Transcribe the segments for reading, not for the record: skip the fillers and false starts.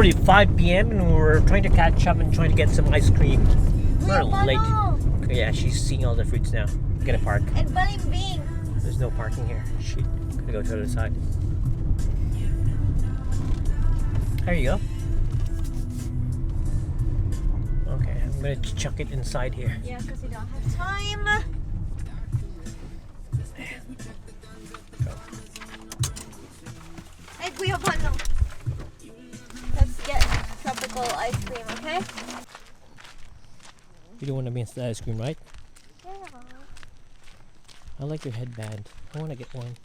Already 5 p.m. and we're trying to catch up and trying to get some ice cream. We're late. Yeah, she's seeing all the fruits now. We're gonna park. And balimbing. There's no parking here. Shit. Gonna go to the other side. There you go. Okay, I'm gonna chuck it inside here. Yeah, because we don't have time. Go. Ay, guyabano. Let's get tropical ice cream, okay? You don't want to miss the ice cream, right? Yeah. I like your headband. I want to get one.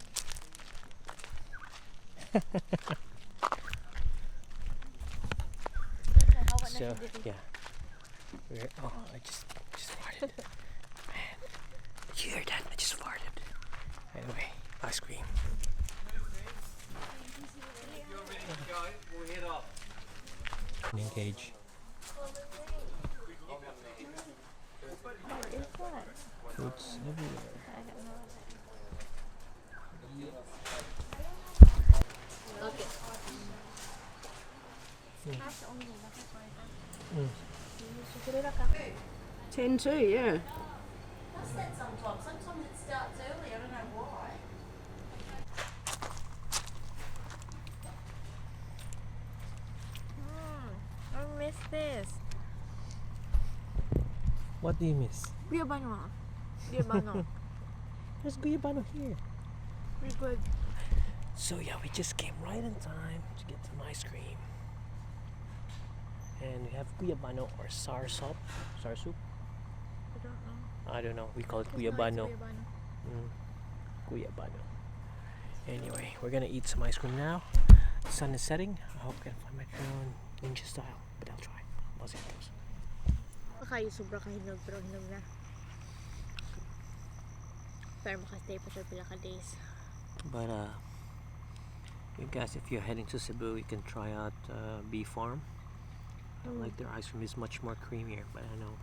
So yeah, oh, I just farted. Man, did you hear that? I just farted. Anyway, ice cream. Engage. What is that? Fruits everywhere. I don't know. Okay. 10 to, yeah. Does that sometimes. Sometimes it starts early. I don't know why. I miss this. What do you miss? Guyabano. Guyabano. There's guyabano here. Very good. So yeah, we just came right in time to get some ice cream. And we have guyabano or sour soup. Sour soup? I don't know. I don't know. We call it It's not, it's guyabano. guyabano. Guyabano. Anyway, we're gonna eat some ice cream now. The sun is setting. I hope I can find my drone ninja style, but I'll try. We'll see how it goes. Baka yung sobra ka hinog pero hinog na. Pero makastay pa siya pila ka days. But you guys, if you're heading to Cebu, you can try out Bee Farm. I like their ice cream is much more creamier, but I don't know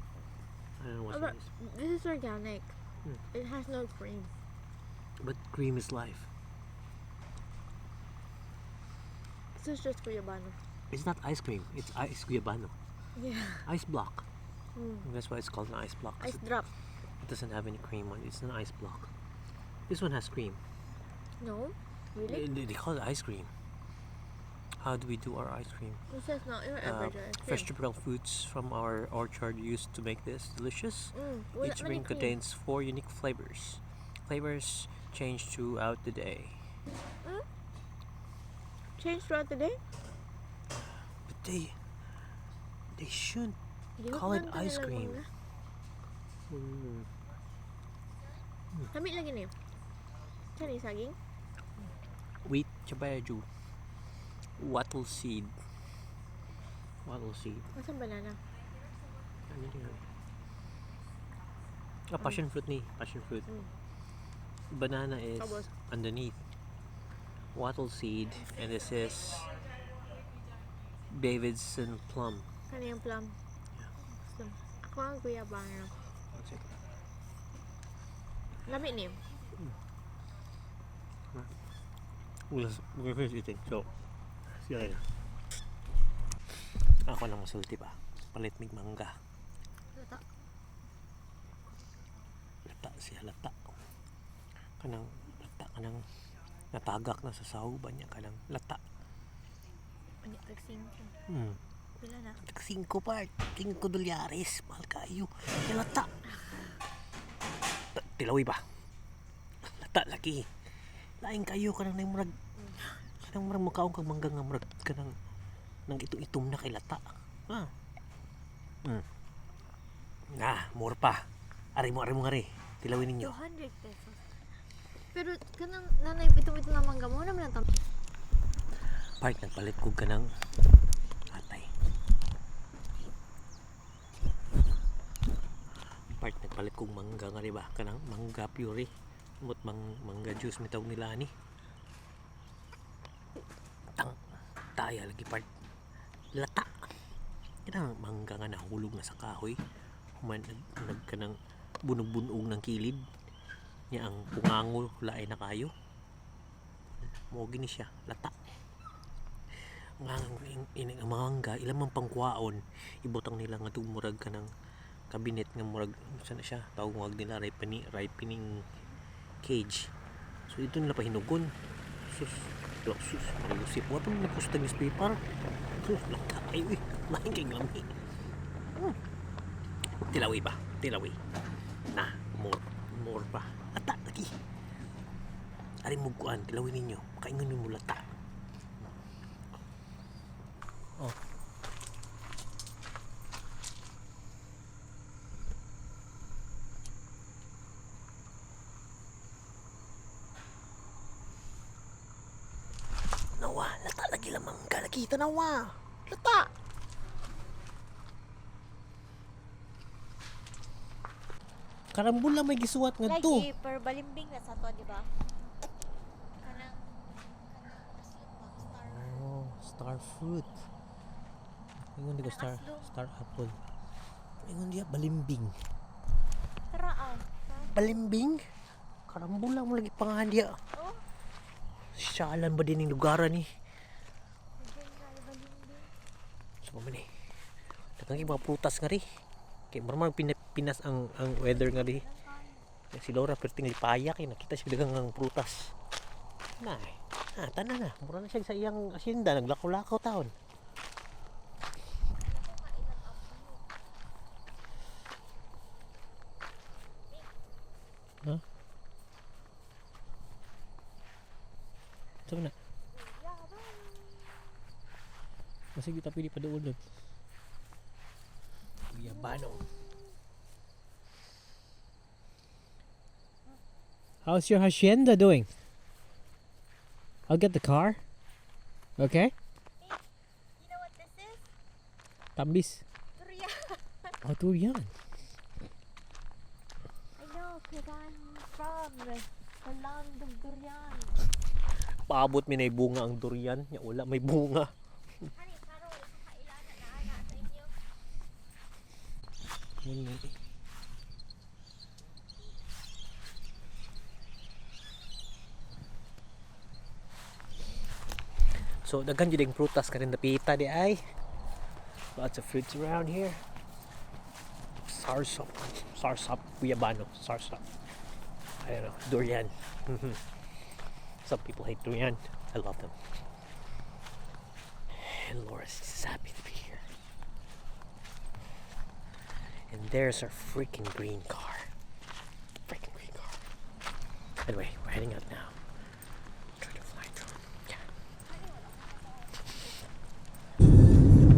what Oh, but it is. this is organic. It has no cream. But cream is life. This is just guyabano. It's not ice cream. It's ice guyabano. Ice block. That's why it's called an ice block, 'cause Ice drop. it doesn't have any cream on it. It's an ice block. This one has cream. No? Really? They call it ice cream. How do we do our ice cream? This is not your average ice cream. Fresh tropical fruits from our orchard used to make this delicious. Wala Each man ring yung cream. contains four unique flavors. Flavors change throughout the day. Change throughout the day? But they shouldn't call it Gihupnan to ice nila cream. mangga. Lami lagi ni. Saan yung saging? Wheat chabayaju. Wattle seed. Wattle seed. Asan banana? Ano yun? Ah, passion fruit ni. Passion fruit. Banana is Tapos? Underneath. Wattle seed. And this is Davidson plum. Ano yung plum? Gusto. Ako ang guyabano. That's it. Lami ni. We're finished eating. So, see you later. Ako lang masulti pa. Palit mig mangga. Lata. Lata siya, lata. Kanang lata, kanang natagak na sa sahog ba niya, kanang lata. Ano, tag singko. Pila na? Tag 5 part, 5 dolyares, mahal kayo. Kaya lata. Tilawi ba? Lata lagi. Lain kayo kanang nay murag kanang murag mukaon kag mangga nga murag kanang nang itom-itom na kay lata. Ah. Na, more pa. Ari mo ngari. Tilawin ninyo. 200 pesos. Pero kanang nanay ito na mangga mo naman ang tam. Part nagpalit ko kanang atay. Part nagpalit kog mangga nga di ba? Kanang mangga puree. Mut mangga juice mitawag nila ani. Tang taya lagi part lata. Kanang mangga nga nahulog na sa kahoy. Human nag kanang bunog-bunog ng kilid. Nya ang pungango lain na kayo. Mo gini siya, lata. Nga ang mangga ilang man pangkuwaon ibutang nila nga murag kanang cabinet nga murag sa na siya tawag nga nila ripening cage. So ito nila pahinugon. Sus, sus, Mariusip. Wa pa man nagpost newspaper. Sus, laka kayo eh. Lain kay lami. Tilawi ba? Tilawi. Na, more, more pa. Ata, lagi. Ari mo kuan, tilawi ninyo. Makaingon mo lata. Oh. Nawa, lata lagi lamang ka lagi tanawa. Lata. Karambula may gisuwat ngadto. Lagi, pero balimbing na sa to, di ba? Kanang aslong ba? Star. Oh, star fruit. Ingon di ko star Aslong. star apple. Ingon diya balimbing. Tara ah. Balimbing? Karambula mo lagi pangahan diya. Oh, Syalan ba din yung lugaran ni? general balimbing. So pa man eh. Daghang kay mga prutas nga ri. Kay murag Pinas ang weather nga ri. Si Laura perting lipaya kay nakita siya daghang ang prutas. Na. Eh. Ah, tanan na. Mura na siya sa iyang asyenda naglakaw-lakaw taon. Ha? Saan na? Masig kita pili pa doon. Guyabano. How's your hacienda doing? I'll get the car. Okay? You know what this is? Tambis. Durian. Oh, durian. I know, cause I'm from the land of durian. Paabot mi na bunga ang durian. Ya, wala may bunga. Hani, karon sa kailana na ana sa inyo. Muni. So daghan jud ang prutas karon napita di ay. Lots of fruits around here. Sarsop, sarsop, guyabano, sarsop. I don't know, durian. Some people hate durian. I love them. And Laura's just happy to be here. And there's our freaking green car. Freaking green car. Anyway, we're heading out now. Try to fly drone. Yeah.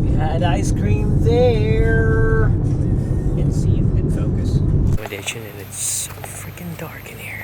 We had ice cream there. Can't see it in focus. Accommodation and it's so freaking dark in here.